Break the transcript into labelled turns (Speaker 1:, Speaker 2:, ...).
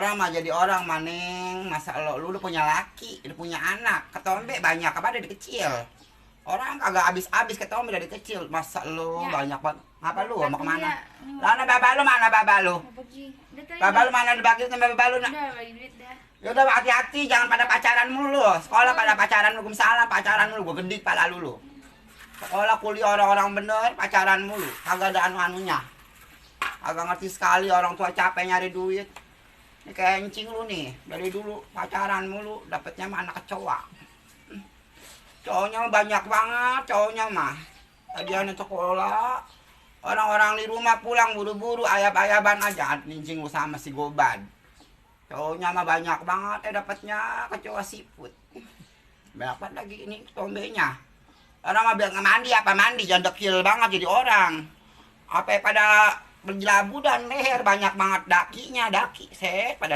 Speaker 1: Orang mah jadi orang maning, masa lu udah punya laki, udah punya anak, ketombe banyak apa dari kecil. Orang kagak habis-habis ketombe dari kecil, masa lu
Speaker 2: Ya.
Speaker 1: banyak banget. Apa lu mau
Speaker 2: Tapi
Speaker 1: kemana?
Speaker 2: dia,
Speaker 1: Mana baba lu mana baba lu?
Speaker 2: mau pergi. Udah tadi.
Speaker 1: Baba lu mana dibagi sama baba lu nak?
Speaker 2: Udah bagi duit dah.
Speaker 1: Ya udah hati-hati jangan pada pacaran mulu lu. Sekolah pada pacaran lu, salah pacaran mulu, gua gedik pala lu. Sekolah kuliah orang-orang bener, pacaran mulu, kagak ada anu-anunya. Agak ngerti sekali orang tua capek nyari duit. Ini kayak encing lu nih, dari dulu pacaran mulu, dapetnya mah anak kecoa. Cowoknya mah banyak banget, cowoknya mah. Tadiannya sekolah, orang-orang di rumah pulang buru-buru, ayab-ayaban aja, nincing lu sama si Goban. Cowoknya mah banyak banget, dapetnya kecoa siput. Banyak lagi ini tombenya. Orang mah bilang mandi apa mandi, jangan dekil banget jadi orang. Apa pada berjelabu dan leher banyak banget dakinya, daki set pada